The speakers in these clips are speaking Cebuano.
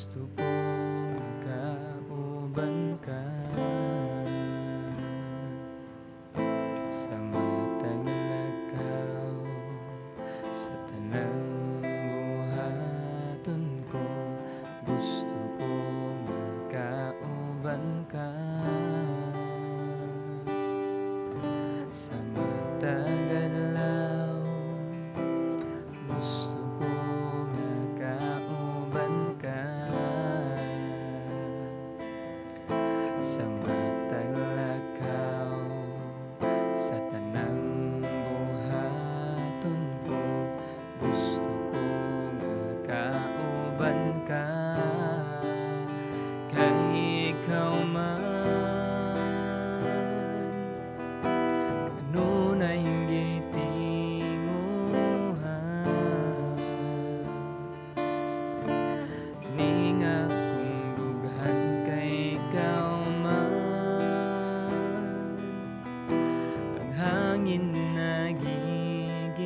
Gusto ko nga kauban ka sa matag lakaw, sa tanang buhaton ko. Gusto ko nga kauban ka sa matag adlaw. Gusto ko nga kauban ka sa matag lakaw, sa tanang buhaton ko. Gusto ko nga kauban ka, kay ikaw man kanunay gitinguha ning akong dughan, kay ikaw man ang hangin na giginhawa.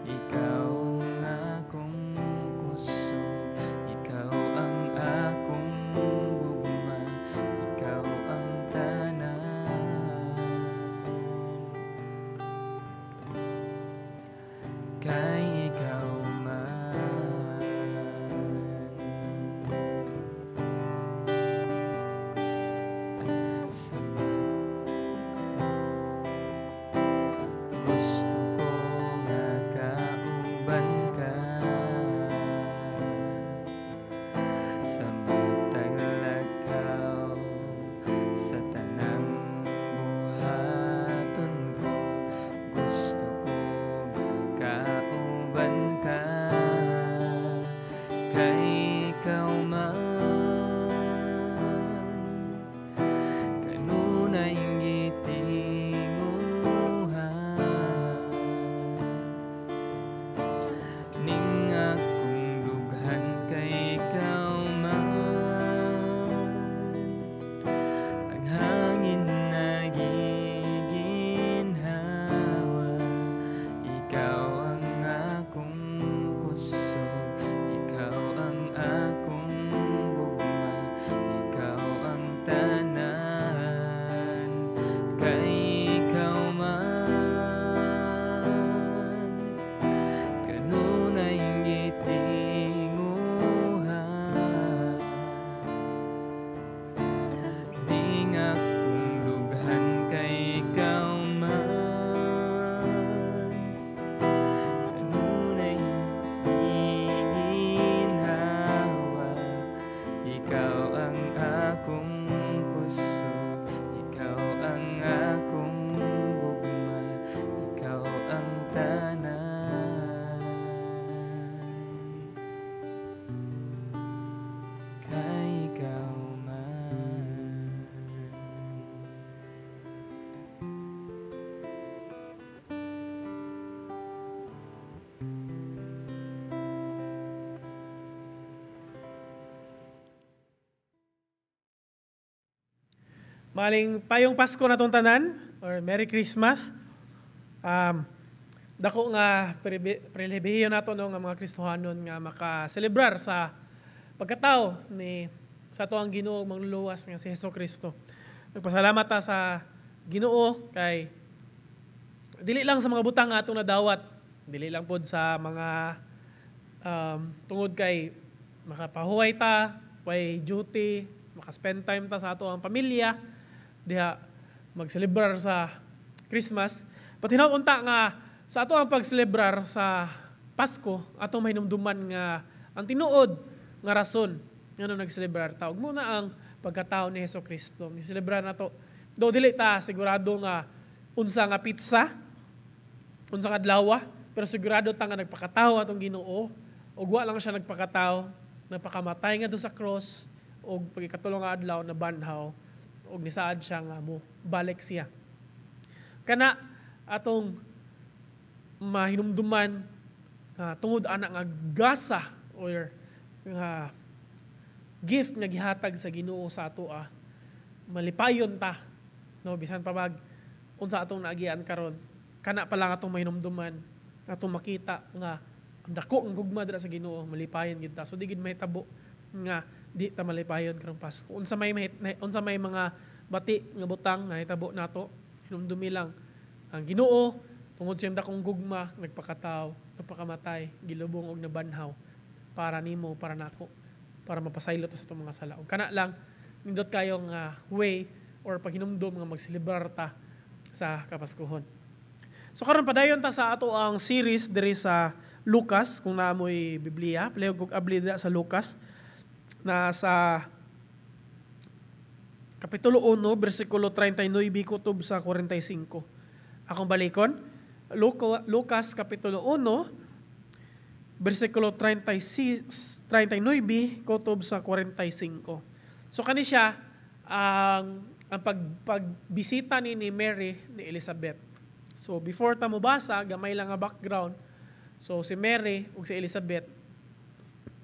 Ikaw ang akong kusog, ikaw ang akong gugma, ikaw ang tanan, kay ikaw man. Sa gusto ko nga kauban ka sa matag lakaw, sa tanang buhaton ko. Gusto ko nga kauban ka, kay ikaw man kanunay gitinguha ning akong dughan, kay ikaw man ang hangin na giginhawa. Ikaw ang akong kusog, ikaw ang akong gugma, ikaw ang tanan, kay ikaw man kanunay gitinguha ning akong dughan, kay ikaw man kanunay giginhawa. Ikaw ang akong kusog, ikaw ang akong gugma, ikaw ang tanan, kay ikaw man. Maling payong Pasko na tong tanan, or Merry Christmas. Dako nga pribilehiyo nato no nga mga Kristohanon nga makaselebrar sa pagkatao ni sa ato ang Ginoo mangluluwas nga si Hesus Kristo. Nagpasalamat ta sa Ginoo kay dili lang sa mga butang nga atong nadawat, dili lang pod sa mga tungod kay makapahuway ta, way duty, makaspend time ta sa ato ang pamilya, diha magselebrar sa Christmas. Pati na unta nga sa ato ang pagselebrar sa Pasko, ato mahinumduman nga ang tinuod nga rason ngano nagselebrar ta. Ug muna ang pagkatao ni Hesus Kristo. Giselebrar nato. Do dili ta sigurado nga unsa nga pizza, unsa nga adlaw, pero sigurado ta nga nagpakatao atong Ginoo. Ug wa lang siya nagpakatao, nagpakamatay nga do sa cross ug pagkatulong nga adlaw na banhaw ug nisaad siya nga mo balik siya. Kana atong mahinumduman tungod ana nga gasa or nga gift nga gihatag sa Ginoo sa atoa, malipayon ta no bisan pa mag unsa atong naagian karon. Kana pa lang atong mahinumduman, atong makita nga Ang dako ang gugma dira sa Ginoo, malipayon gid ta. So di gid mahitabo nga di ta malipayon karong Pasko. Unsa may mga bati nga butang nga hitabo nato, hinumdumi lang ang Ginoo tungod sa iyang dakong gugma nagpakataw, nagpakamatay, gilubong og nabanhaw para nimo, para nako, para mapasaylo ta sa atong mga sala. Ug kana lang nindot kayo nga way or paghinumdom nga magselebrar ta sa Kapaskuhon. So karon padayon ta sa ato ang series diri sa Lucas. Kung naa moy Biblia, palihog og abli dira sa Lucas na sa Kapitulo 1, bersikulo 39 kutob sa 45. Akong balikon, Lucas Kapitulo 1, bersikulo 36, 39 kutob sa 45. So kani siya ang pagbisita ni Mary ni Elizabeth. So before ta mobasa, gamay lang nga background. So si Mary ug si Elizabeth,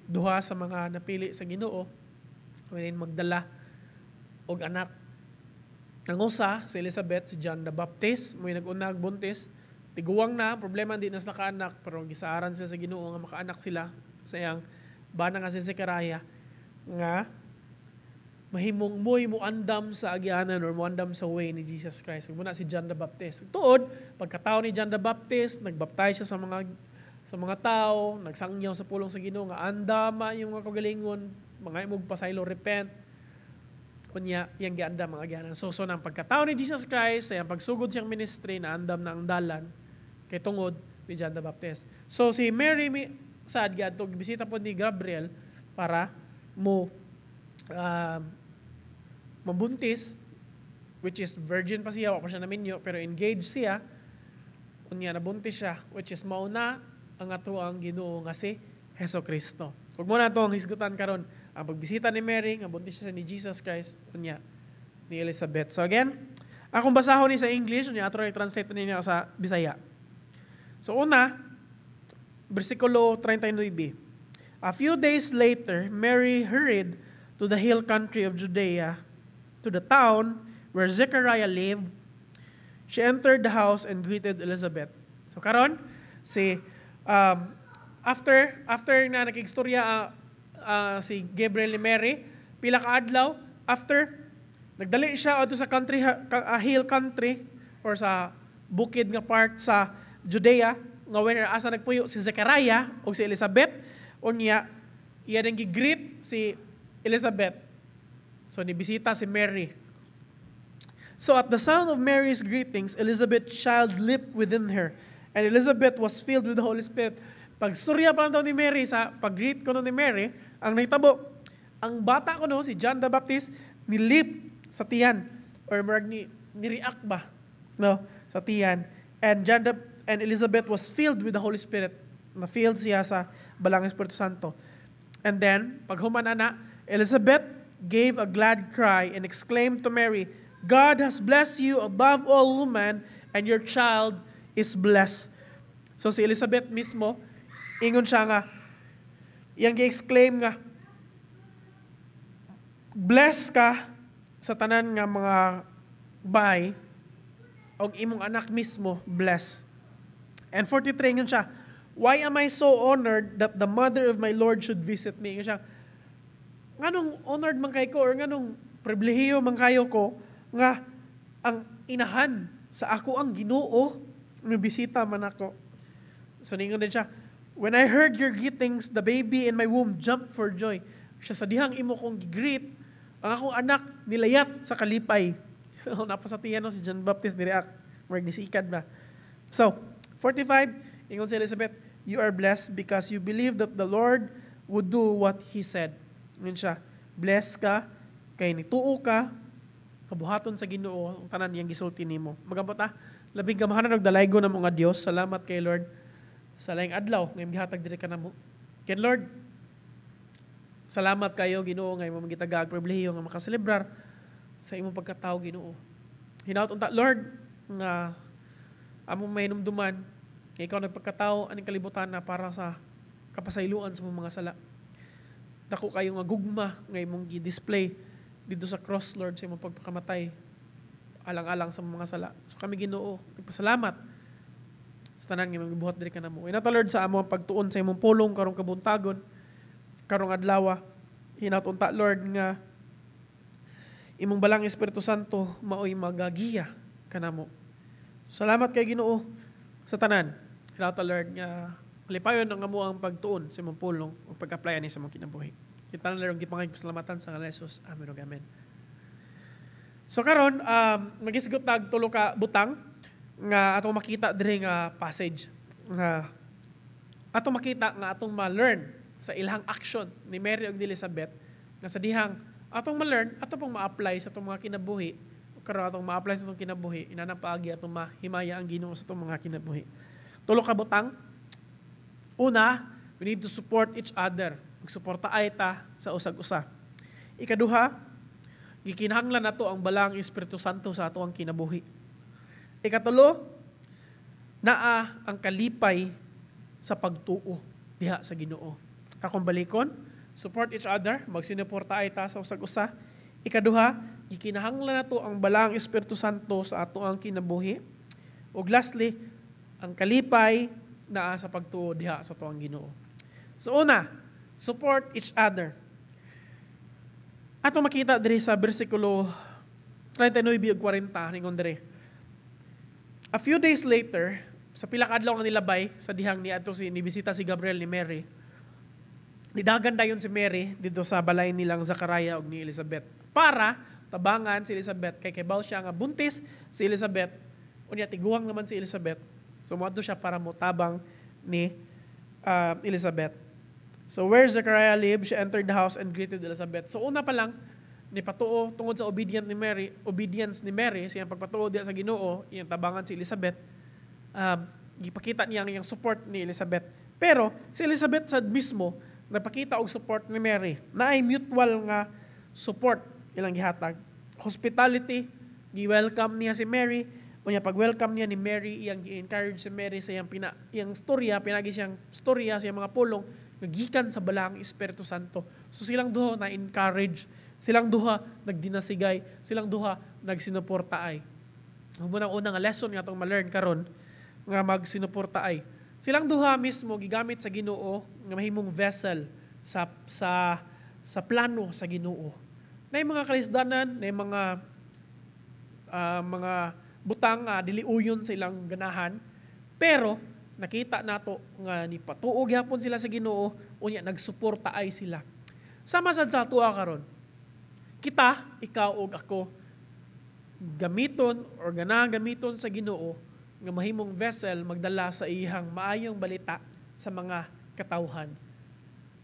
duha sa mga napili sa Ginoo wherein magdala og anak. Ang usa, si Elizabeth, si John the Baptist, mo'y nag-unag buntis. Tiguang na, problema di na sila kaanak, pero gisaaran sila sa Ginoo nga makaanak sila sa iyang bana nga si Zechariah nga mahimong mo'y muandam sa agianan or muandam sa way ni Jesus Christ. Muna si John the Baptist. Tuod, pagkatao ni John the Baptist, nagbaptize siya sa mga tao, nagsangyaw sa pulong sa Ginoo nga andama yung mga kagalingon, mga imog pasaylo, repent. Unya, iyang giandam mga agianan. So nang pagkatao ni Jesus Christ, sa iyang pagsugod siyang ministry, na andam na ang dalan kay tungod ni John the Baptist. So si Mary mi, sad giadto bisita po ni Gabriel para mo mabuntis, which is virgin pa siya, wa pa siya naminyo, pero engaged siya. Unya nabuntis siya, which is mauna ang ato ang Ginoo nga si Heso Kristo. Ug mo na ang hisgutan karon ang pagbisita ni Mary nga buntis siya ni Jesus Christ unya ni Elizabeth. So again, akong basahon ni sa English, unya ato i-translate ninyo sa Bisaya. So una, bersikulo 39b. A few days later, Mary hurried to the hill country of Judea, to the town where Zechariah lived. She entered the house and greeted Elizabeth. So karon si after na nakigstorya si Gabriel ni Mary, pila ka adlaw after, nagdali siya adto sa country hill country or sa bukid nga part sa Judea nga where asa nagpuyo si Zechariah ug si Elizabeth. Unya iya nang gi-greet si Elizabeth. So nibisita si Mary. So at the sound of Mary's greetings, Elizabeth's child leaped within her, and Elizabeth was filled with the Holy Spirit. Pagsurya pa lang daw ni Mary sa pag-greet ko ni Mary, ang nahitabo, ang bata ko no, si John the Baptist, ni-leap sa tiyan or murag ni ni-react ba, no, sa tiyan. And John the and Elizabeth was filled with the Holy Spirit. Na-filled siya sa Balang Espiritu Santo. And then, paghuman ana, Elizabeth gave a glad cry and exclaimed to Mary, "God has blessed you above all women, and your child is blessed." So si Elizabeth mismo, ingon siya nga, iyang gi-exclaim nga, "Bless ka sa tanan nga mga bay, og imong anak mismo bless." And 43, ingon siya, "Why am I so honored that the mother of my Lord should visit me?" Ingon siya, nganong honored man kay ko or nganong pribilehiyo man kayo ko nga ang inahan sa ako ang Ginoo bisita man ako? So ningon din siya, "When I heard your greetings, the baby in my womb jumped for joy." Siya sa dihang imo kong gi-greet, ang akong anak nilayat sa kalipay. Napasatiyan no si John Baptist ni-react. Murag nisikad ba. So, 45, ingon si Elizabeth, "You are blessed because you believe that the Lord would do what He said." Ingon siya, blessed ka, kay nituo ka, kabuhaton sa Ginoo ang tanan niyang gisulti nimo. Mag-ampo ta, labing gamhanan ug dalaygon na mga Dios. Salamat kay Lord sa laing adlaw nga imong gihatag diri kanamo. Kay Lord, salamat kayo Ginoo nga imong gitagaag pribilehiyo nga makaselebrar sa imong pagkatao, Ginoo. Hinaut unta, Lord, nga among mahinumduman nga ikaw nagpagkatao aning kalibutan na para sa kapasayloan sa imong mga sala. Dako kayo nga gugma nga imong gi-display dito sa cross, Lord, sa imong pagpakamatay alang-alang sa mga sala. So kami, Ginoo, nagpasalamat sa Sa tanan nga imong gibuhat diri kanamo. Hinaot, Lord, sa among pagtuon sa imong pulong karong kabuntagon, karong adlaw. Hinaot unta, Lord, nga imong Balaang Espiritu Santo maoy magagiya kanamo. Salamat kay Ginoo sa tanan. Hinaot, Lord, nga malipayon ang among pagtuon sa imong pulong ug pag-apply ani sa among kinabuhi. Kita na, Lord, gipangayong pasalamatan sa ngalan ni Jesus. Amen ug amen. So karon magisgot tag tulo ka butang nga atong makita diri nga passage nga atong makita nga atong ma-learn sa ilang action ni Mary ug ni Elizabeth, nga sa dihang atong ma-learn, ato pong ma-apply sa atong mga kinabuhi. Karon atong ma-apply sa atong kinabuhi, inana paagi atong mahimaya ang Ginoo sa atong mga kinabuhi. Tulo ka butang. Una, we need to support each other. Magsuporta ay ta sa usag-usa. Ikaduha, gikinahanglan nato ang Balaang Espiritu Santo sa ato ang kinabuhi. Ikatulo, naa ang kalipay sa pagtuo diha sa Ginoo. Akong balikon, support each other, magsinuporta ay ta sa usag-usa. Ikaduha, gikinahanglan nato ang Balaang Espiritu Santo sa ato ang kinabuhi. Ug lastly, ang kalipay naa sa pagtuo diha sa atuang Ginoo. So una, support each other. Ato makita diri sa bersikulo 39 ug 40, ningon diri. A few days later, sa pila ka adlaw nga nilabay sa dihang niadto si nibisita si Gabriel ni Mary, nidagan dayon si Mary didto sa balay nilang Zachariah ug ni Elizabeth para tabangan si Elizabeth kay kibaw siya nga buntis si Elizabeth, unya tiguang naman si Elizabeth. So moadto siya para motabang ni Elizabeth. So where Zechariah lived, she entered the house and greeted Elizabeth. So una pa lang, ni patuo tungod sa obedience ni Mary, siyang pagpatuo diya sa Ginoo, iyang tabangan si Elizabeth. Gipakita niya ang iyang support ni Elizabeth. Pero si Elizabeth sad mismo napakita og support ni Mary. Naay mutual nga support ilang gihatag. Hospitality, gi-welcome niya si Mary. Unya pag-welcome niya ni Mary, iyang gi-encourage si Mary sa iyang storya, pinagi siyang storya sa iyang mga pulong nga gikan sa Balaang Espiritu Santo. So silang duha na encourage, silang duha nagdinasigay, silang duha nagsinuporta ay. Mao nang una nga lesson nga atong ma-learn karon nga magsinuporta ay. Silang duha mismo gigamit sa Ginoo nga mahimong vessel sa plano sa Ginoo. Nay mga kalisdanan, nay mga butang nga dili uyon sa ilang ganahan, pero nakita nato nga ni patuo gyapon sila sa Ginoo, unya nagsuporta ay sila. Sama sad sa atoa karon. Kita, ikaw ug ako, gamiton or ganahan gamiton sa Ginoo nga mahimong vessel magdala sa iyang maayong balita sa mga katawhan.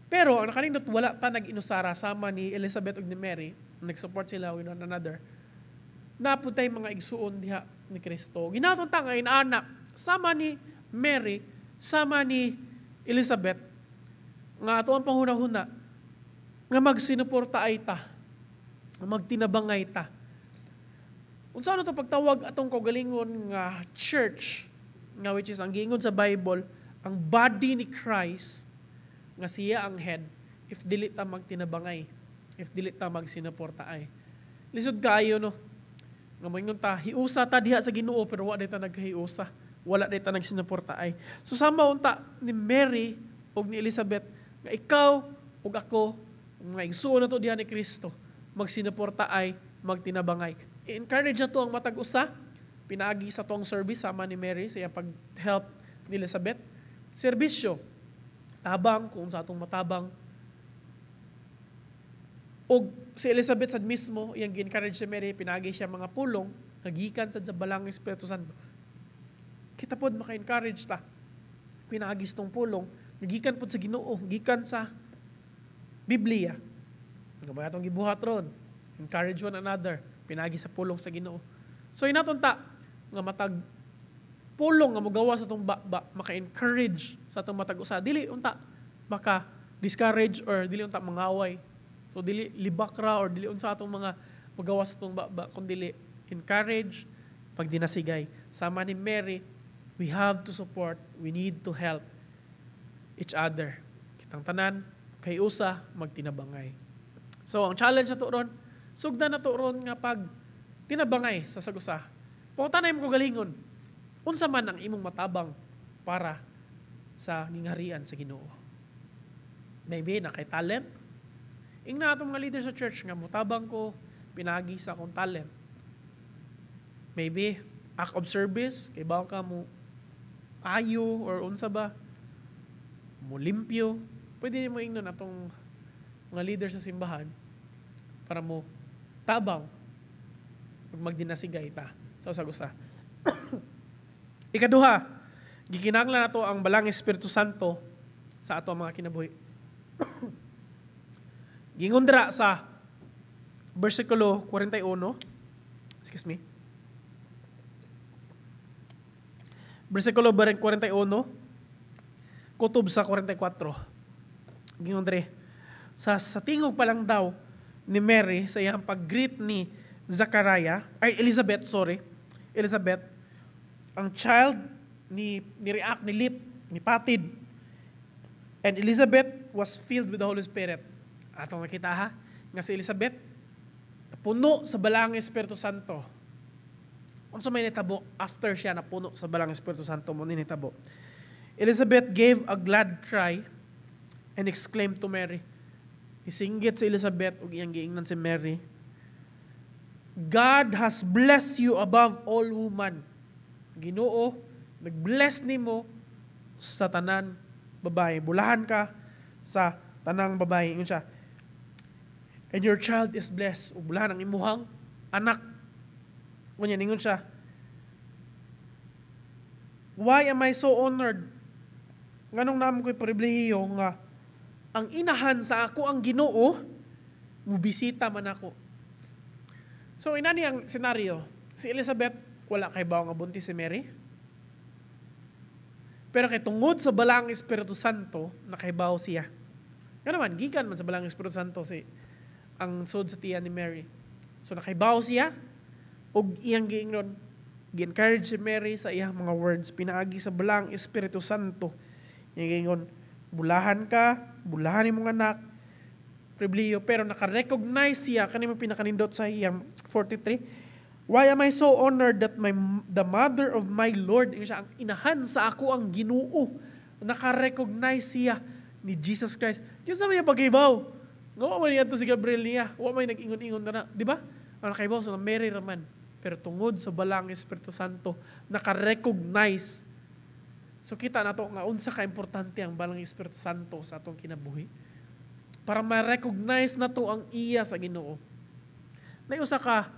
Pero ang nakanindot, wala ta nag-inusara sama ni Elizabeth ug ni Mary, nag-support sila with one another. Naa pud tay mga igsuon diha ni Kristo. Ginaton ta nga inaana sama ni Mary, sama ni Elizabeth, nga ato ang panghunahuna nga magsinuporta ay ta, nga magtinabangay ta. Unsa ano to pagtawag atong kaugalingon nga church, nga which is ang giingon sa Bible, ang body ni Christ, nga siya ang head, if dili ta magtinabangay, if dili ta magsinuporta ay? Lisod kaayo, no? Nga moingon ta, hiusa ta diha sa Ginoo, pero wa ta nagkahiusa. Wala ta nagsinuporta ay. So sama unta ni Mary ug ni Elizabeth nga ikaw ug ako, mga igsuon nato diha ni Kristo, magsinuporta ay, magtinabangay. I-encourage nato ang matag usa pinaagi sa tuang service sama ni Mary sa iyang pag-help ni Elizabeth. Serbisyo, tabang kung sa atong matabang. Og si Elizabeth sad mismo, iyang gi-encourage si Mary pinaagi siya mga pulong nagikan sad sa Balaang Espiritu Santo. Kita pod maka-encourage ta pinaagi sa tong pulong nagikan pod sa Ginoo, gikan sa Biblia. Nga atong gibuhat ron, encourage one another pinaagi sa pulong sa Ginoo. So hinaton ta nga matag pulong nga mogawa sa atong baba maka-encourage sa atong matag usa, dili unta maka discourage or dili unta mangaway. So dili libak ra or dili unsa atong mga magawa sa atong baba, kun dili encourage, pagdinasigay. Sama ni Mary, we have to support, we need to help each other. Kitang tanan kay usa magtinabangay. So ang challenge nato ron, sugdan nato ron nga pag tinabangay sa sag-usa. Pangutanay mo kaugalingon, unsa man ang imong matabang? Para sa gingharian sa Ginoo. Maybe naa kay talent. Ingna atong mga leader sa church nga mutabang ko pinagi sa akong talent. Maybe act of service, kay bawo ka mo ayo or unsa ba, mo limpyo. Pwede mo ingnon atong mga leader sa simbahan para mo tabang ug magdinasigay ta sa usag-usa. Ikaduha, gikinahanglan nato ang Balaang Espiritu Santo sa ato mga kinabuhi. Giingon dira sa versikulo 41, excuse me, versikulo 41, kutob sa 44. Giingon diri, sa tingog pa lang daw ni Mary sa iyang pag-greet ni Zachariah, ay Elizabeth, sorry, Elizabeth, ang child ni react, ni leap, ni patid. And Elizabeth was filled with the Holy Spirit. Atong nakita ha, nga si Elizabeth, napuno sa Balaang Espiritu Santo. Unsa may nitabo after siya napuno sa Balaang Espiritu Santo mo ni nitabo? Elizabeth gave a glad cry and exclaimed to Mary. Isinggit si Elizabeth ug iyang giingnan si Mary, "God has blessed you above all woman." Ginoo, nag-bless nimo sa tanan babae. Bulahan ka sa tanang babae. Ingon siya. "And your child is blessed." Ug bulahan ang imuhang anak. Ngunyan, ingon siya. "Why am I so honored?" Nganong naa man ko'y pribilehiyo nga ang inahan sa ako ang Ginoo, mubisita man ako. So inani ang senaryo. Si Elizabeth, wala kay nga buntis si Mary. Pero kay tungod sa Balaang Espiritu Santo, nakaibaw siya. Nga naman, gikan man sa Balaang Espiritu Santo si ang sud sa tiyan ni Mary. So nakaibaw siya, ug iyang giingnon, gi-encourage si Mary sa iyang mga words, pinaagi sa Balaang Espiritu Santo. Iyang giingon, "Bulahan ka, bulahan imong anak, pribilehiyo," pero naka-recognize siya, kani mo pinakanindot sa iyang 43, "Why am I so honored that the mother of my Lord," ingon siya, ang inahan sa ako ang Ginoo, naka-recognize siya ni Jesus Christ. Yun sa may paghibaw. Nga wa man niya si Gabriel niya, wa may nag-ingon-ingon na na, di ba? Ang nakaibaw sa Mary raman. Pero tungod sa Balaang Espiritu Santo, naka-recognize. So kita nato nga unsa ka importante ang Balaang Espiritu Santo sa atong kinabuhi. Para ma-recognize nato ang iya sa Ginoo. Nay usa ka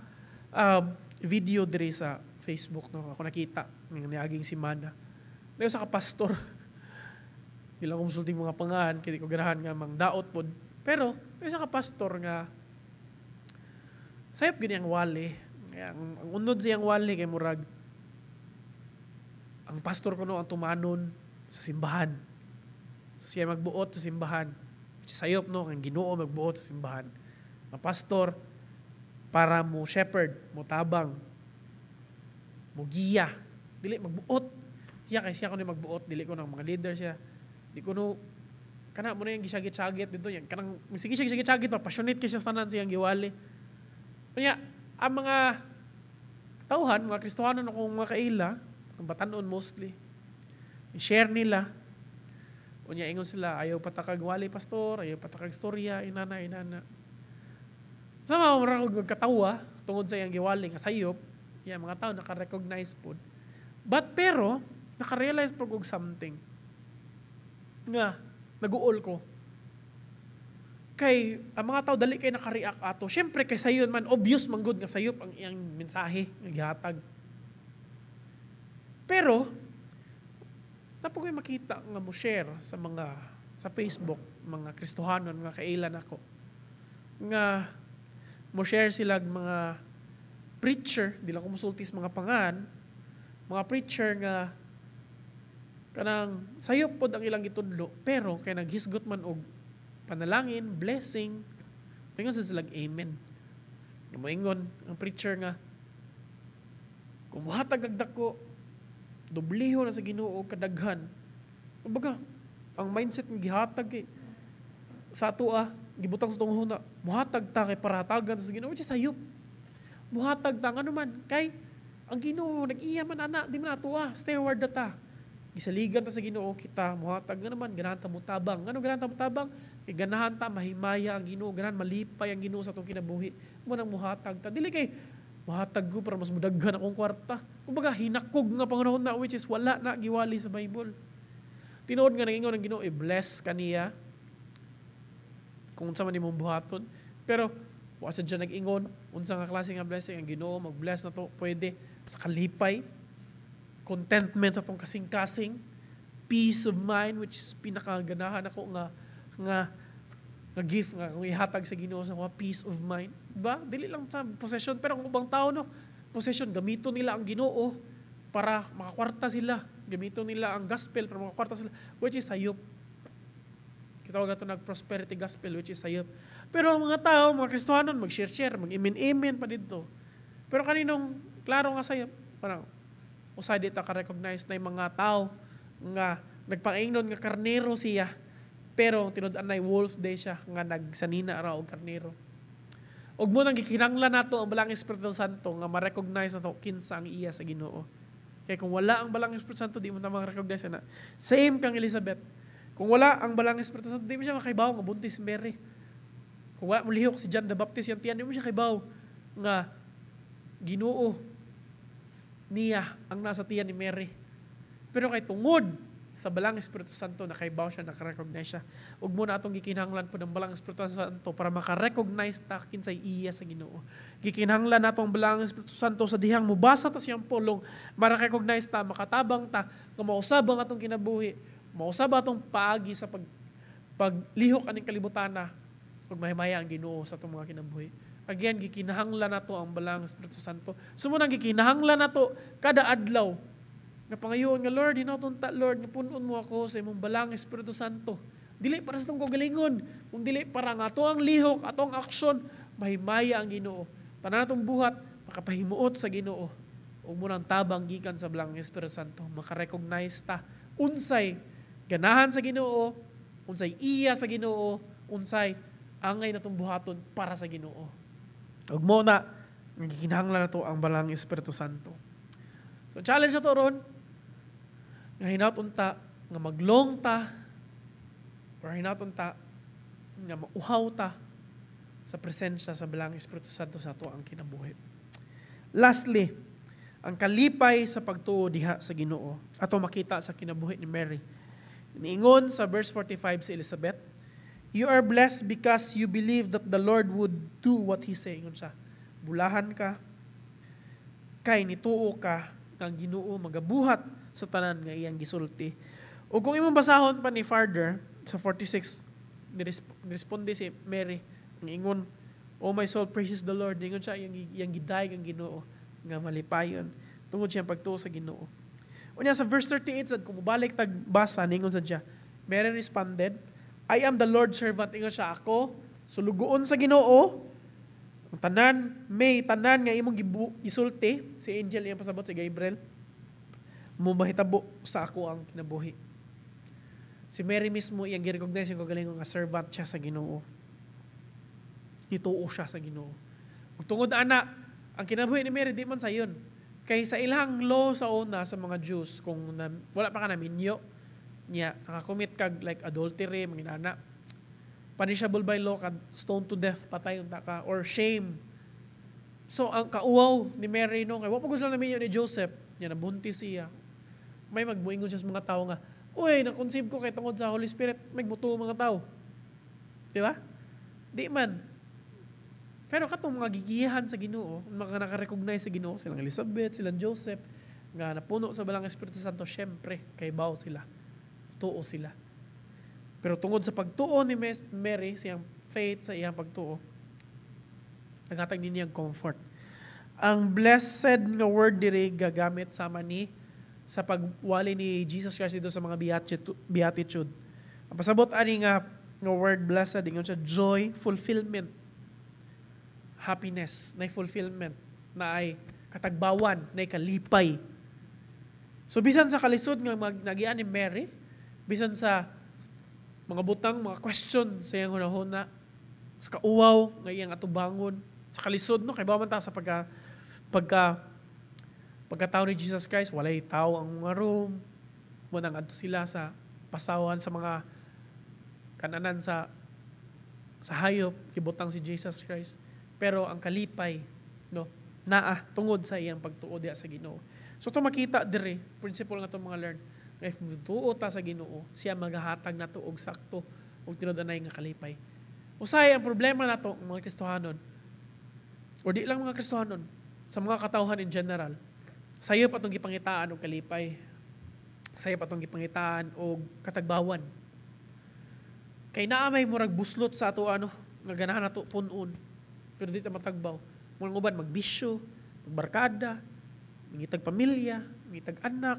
video diri sa Facebook, no, ako nakita ng niaging semana. Nay usa ka pastor. Di lang ko musulti mga pangalan kay di ko ganahan nga mang daot pod. Pero may usa ka pastor nga sayop gini ang wali. Ang unod siyang wali kay murag ang pastor kuno ang tumanon sa simbahan. So siya magbuot sa simbahan. Sayop, no, ang Ginoo magbuot sa simbahan. Ang pastor para mo shepherd, mo tabang, mo giya, dili magbuot. Siya kay siya kuno magbuot, dili ko ng mga leader siya. Di ko no kana mo na yung gisagit-sagit dito yan. Kanang sige siya gisagit-sagit pa, passionate kay siya sa tanan siyang giwali. Kanya ang mga tauhan, mga Kristohanon akong mga kaila, ang batanon mostly, i-share nila. Unya ingon sila, "Ayaw patakag wali, pastor, ayaw patakag storya," inana, inana. Sa mga murag magkatawa, tungod sa iyang giwali nga sayop, iya mga tao naka-recognize pod. But pero, naka-realize po og something nga nag-uol ko. Kay ang mga tao dali kay naka-react ato. Syempre kay sayon man, obvious man gud nga sayop ang iyang mensahe nga gihatag. Pero naa poy makita nga mo share sa mga sa Facebook, mga Kristohanon nga kailan ako nga mo share sila mga preacher, di lang ko musulti sa mga pangan, mga preacher nga kanang sayop pod ang ilang gitudlo, pero kay naghisgot man og panalangin, blessing, moingon sa silang amen. Moingon ang preacher nga kung muhatag og dako, dobliho na sa Ginoo kadaghan. Kumbaga, ang mindset nga gihatag kay sa ato gibutang sa tungho na muhatag ta kay para hatagan sa Ginoo, which is sayop. Muhatag ta ngano man kay ang Ginoo nag-iya man ana, di man ato steward na ta. Gisaligan ta sa Ginoo, kita muhatag nga naman ganahan ta mutabang. Ngano ganahan ta mutabang? Kay ganahan ta mahimaya ang Ginoo, ganahan malipay ang Ginoo sa atong kinabuhi. Mo nang muhatag ta. Dili kay muhatag ko para mas mudaghan akong kwarta. Kumbaga hinakog nga pangunahon na, which is wala na giwali sa Bible. Tinuod nga nangingon ang Ginoo, i-bless kaniya kung unsa man imong buhaton. Pero wa sa dyan nag-ingon unsa nga klase nga blessing ang Ginoo mag-bless na to. Pwede sa kalipay, contentment sa atong kasing-kasing, peace of mind, which is pinakaganahan ako nga gift nga kung ihatag sa Ginoo sa mga peace of mind. Diba? Dili lang sa possession, pero ang ubang tao, no, possession, gamito nila ang Ginoo para makakwarta sila. Gamito nila ang gospel para makakwarta sila, which is sayop. Kitawag nato nag prosperity gospel, which is sayop. Pero ang mga tao, mga Kristohanon, mag-share-share, mag-imin-imin pa dito. Pero kaninong klaro nga sayop, parang usay di ta ka-recognize na yung mga tao nga nagpaingnon nga karnero siya, pero tinud-an wolf day siya nga nagsanina ra og karnero. Ug mo nang gikinahanglan nato ang Balang Espiritu Santo nga ma-recognize nato kinsa ang iya sa Ginoo. Kay kung wala ang Balang Espiritu Santo, di mo ta ma-recognize na. Same kang Elizabeth. Kung wala ang Balang Espiritu Santo, di mo siya makaibaw nga buntis si Mary. Kung wala molihok si John the Baptist yang tiyan, di mo siya kaibaw nga Ginoo niya ang nasa tiyan ni Mary. Pero kay tungod sa Balang Espiritu Santo, nakaibaw siya, nakarecognize siya. Ug mo na atong gikinahanglan po ng Balang Espiritu Santo para makarecognize ta kinsay iya sa Ginoo. Gikinahanglan nato ang Balang Espiritu Santo sa dihang mubasa ta siyang pulong, ma-recognize ta, makatabang ta, nga mausab ang atong kinabuhi, mausab atong paagi sa paglihok aning kalibutana ug mahimaya ang Ginoo sa atong mga kinabuhi. Again, gikinahanglan nato ang Balang Espiritu Santo. So mo nang gikinahanglan nato kada adlaw nga pangayoon nga, "Lord, hinaut unta, Lord, nga punon mo ako sa imong Balang Espiritu Santo." Dili para sa atong kagalingon, kung dili para nga ato ang lihok, atong aksyon, mahimaya ang Ginoo. Tanan atong buhat, makapahimuot sa Ginoo. Ug mo nang tabang gikan sa Balang Espiritu Santo, makarecognize ta unsay ganahan sa Ginoo, unsay iya sa Ginoo, unsay angay natong buhaton para sa Ginoo. Ug mo na gikinahanglan nato ang Balang Espiritu Santo. So challenge na to ron nga hinaut unta nga maglong ta or hinaut unta nga mauhaw ta sa presensya sa Balang Espiritu Santo sa ato ang kinabuhi. Lastly, ang kalipay sa pagtuo diha sa Ginoo ato makita sa kinabuhi ni Mary. Niingon sa verse 45 si Elizabeth, "You are blessed because you believe that the Lord would do what He say." Ingon siya, "Bulahan ka, kay nituo ka nga ang Ginoo magabuhat sa tanan nga iyang gisulti." O kung imong basahon pa ni further, sa 46, niresponde si Mary, ang ingon, "Oh, my soul praises the Lord." Ingon siya, iyang gidayeg ang Ginoo nga malipayon tungod siyang pagtuo sa Ginoo. Unya sa verse 38, sad, kung mobalik tag basa, ningon sa siya, Mary responded, "I am the Lord's servant." Ingon siya, "Ako, sulugoon sa Ginoo, ang tanan, may tanan nga imong gisulti," si angel iyang pasabot, si Gabriel, "mo mahitabo sa ako ang kinabuhi." Si Mary mismo iyang gi-recognize yung kagalingon nga servant siya sa Ginoo. Gituo siya sa Ginoo. Ug tungod ana, ang kinabuhi ni Mary di man sayon. Kay sa ilang law sa una sa mga Jews, kung na, wala pa ka naminyo, niya nakakommit kag like adultery, mga inana, punishable by law ka, stone to death, patay unta ka, or shame. So ang kauwaw ni Mary, no, kay wa pa gusto naminyo ni Joseph, niya nabuntis siya. May magmuingon siya sa mga tao nga, "Uy, na-conceive ko kay tungod sa Holy Spirit," may mutuo mga tao. Di ba? Di man. Pero katong mga gigiyahan sa Ginoo, mga naka-recognize sa Ginoo, silang Elizabeth, silang Joseph, nga napuno sa Balang Espiritu Santo, syempre, kay baw sila. Tuo sila. Pero tungod sa pagtuo ni Mary, siyang faith sa iyang pagtuo, naghatag ni niyang comfort. Ang blessed nga word diri gagamit sama ni sa pagwali ni Jesus Christ dito sa mga beatitude. Ang pasabot ani nga word blessed, ingon siya joy, fulfillment, happiness, na fulfillment, na ay katagbawan, na kalipay. So bisan sa kalisod nga nagian ni Mary, bisan sa mga butang, mga question sa iyang hunahuna, sa kauwaw nga iyang atubangon, sa kalisod, no, kay ba man ta sa pagka pagkatao ni Jesus Christ, walay tao ang mga room. Mo nang adto sila sa pasawan sa mga kananan sa hayop, gibutang si Jesus Christ. Pero ang kalipay, no, naa tungod sa iyang pagtuo diha sa Ginoo. So to makita diri, principle nga itong mga learn, nga if mutuo ta sa Ginoo, siya magahatag nato og sakto og tinud-anay nga kalipay. Usahay ang problema nato mga Kristohanon, or di lang mga Kristohanon, sa mga katawhan in general, sayop atong gipangitaan og kalipay, sayop atong gipangitaan og katagbawan. Kay naa may murag buslot sa ato ano, nga ganahan nato pun-on, pero di ta matagbaw. Mga uban magbisyo, magbarkada, mangitag pamilya, mangitag anak,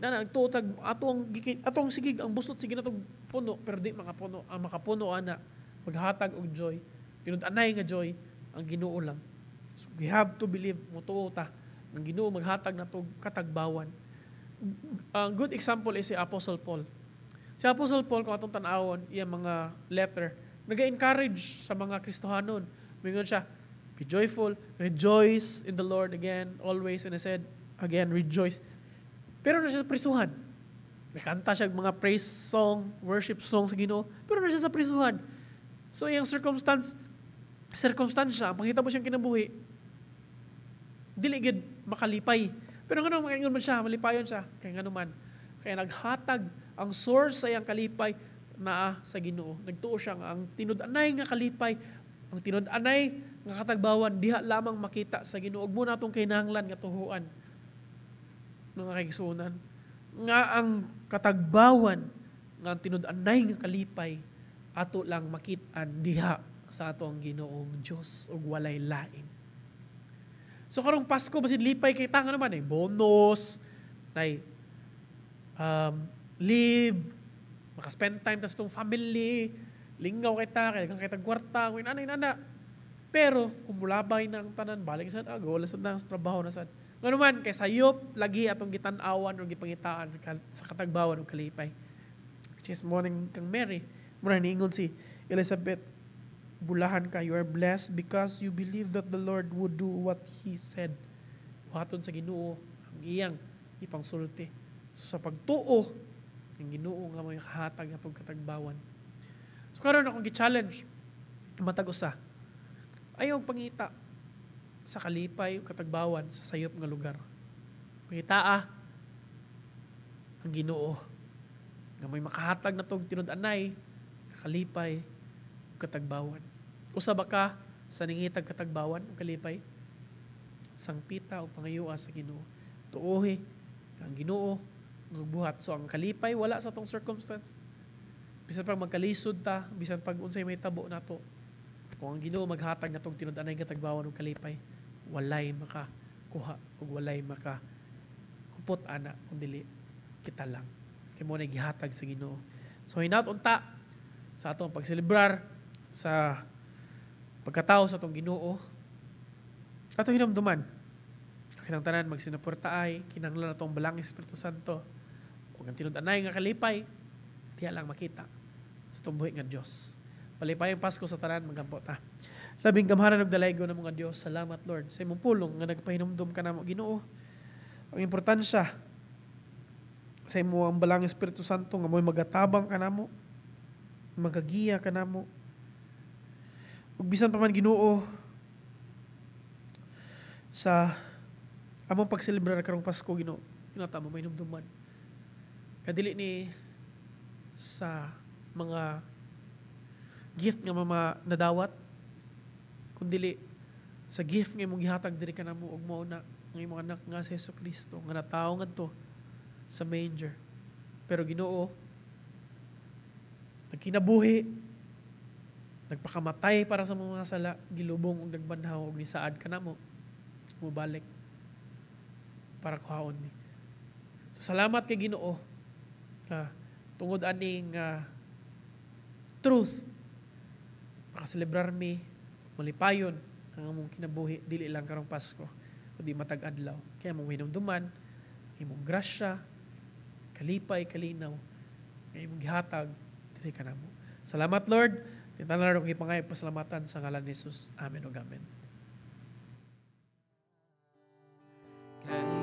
na nagtuo tag atong sigig ang buslot, sige natong puno, pero di makapuno. Ang makapuno ana, maghatag og joy, tinud-anay nga joy, ang Ginoo lang. So we have to believe, mutuo ta ang Ginoo maghatag nato katagbawan. Ang good example is si Apostle Paul. Si Apostle Paul, kung atong tan-awon iyang mga letter, naga-encourage sa mga Kristohanon. Mingon siya, "Be joyful, rejoice in the Lord again, always," and I said again, rejoice. Pero na siya sa prisuhan. Nakanta siya mga praise song, worship song sa Ginoo, pero na siya sa prisuhan. So iyang circumstance siya, pangita mo siyang kinabuhi, dili gid makalipay. Pero ngano makaingon man siya, malipayon siya? Kay ngano man, kaya naghatag ang source sa iyang kalipay naa sa Ginoo. Nagtuo siya nga ang tinud-anay nga kalipay, ang tinud-anay nga katagbawan diha lamang makita sa Ginoo. Ug mo natong kinahanglan nga tuhuan, mga kaigsuonan, nga ang katagbawan, nga ang tinud-anay nga kalipay ato lang makit-an diha sa ato ang Ginoong Dios ug walay lain. So karong Pasko, basin lipay kay tanga naman eh, bonus, nay leave, maka-spend time ta sa itong family, lingaw kay ta, kay kang kitag kwarta, kung inana inana. Pero kung mulabay na ang tanan, balik sad, ah, sad na sa trabaho na sad. Ngano man, kay sayop lagi atong gitan-awan o gipangitaan sa katagbawan o kalipay. Which is morning kang Mary, mura niingon si Elizabeth, "Bulahan ka, you are blessed because you believe that the Lord would do what He said." Buhaton sa Ginoo ang iyang ipangsulti. So sa pagtuo ng Ginoo nga mo kahatag atong katagbawan. So karon akong gi-challenge matag usa. Ayaw pangita sa kalipay o katagbawan sa sayop nga lugar. Pangitaa ang Ginoo nga may makahatag natong tinud-anay, kalipay ug katagbawan. Usa ba ka sa ningitag katagbawan ug kalipay? Sangpita o pangayua sa Ginoo. Tuohi ang Ginoo buhat. So ang kalipay wala sa tong circumstance. Bisan pag magkalisod ta, bisan pag unsay may tabo nato, kung ang Ginoo maghatag natong tinud-anay katagbawan ug kalipay, walay makakuha ug walay maka kupot ana kung dili kita lang. Kay mo na gihatag sa Ginoo. So hinaut unta sa atong pagselebrar sa pagkatao sa atong Ginoo, ato hinumduman kitang tanan magsinuporta ay kinahanglan atong Balaang Espiritu Santo ug ang tinud-anay nga kalipay diha lang makita sa atong buhi nga Dios. Palipayong Pasko sa tanan, magampo ta. Labing gamhanan ug dalaygon ng mga Dios, salamat, Lord, sa imong pulong nga nagpahinumdum ka namo, Ginoo. Ang importansya sa imo ang Balaang Espiritu Santo nga mo'y magatabang kanamo, magagiya kanamo. Ug bisan pa man, Ginoo, sa among pagselebrar karong Pasko, Ginoo, hinata mo mahinumduman. Kadili ni sa mga gift nga mga nadawat, kundili sa gift nga imong gihatag diri kanamo ug mao na ang imong anak nga si Hesus Kristo nga natawo ngadto sa manger. Pero, Ginoo, nagkinabuhi, nagpakamatay para sa mga sala, gilubong ug nagbanhaw ug nisaad kanamo mubalik para kuhaon ni. So salamat kay Ginoo nga tungod aning truth makaselebrar mi malipayon ang among kinabuhi, dili lang karong Pasko kundi matag adlaw, kaya among hinumduman ang imong grasya, kalipay, kalinaw nga imong gihatag diri kanamo. Salamat, Lord. Tintanan rin ipangay pasalamatan sa ngalan ni Jesus. Amen ug amen. Kay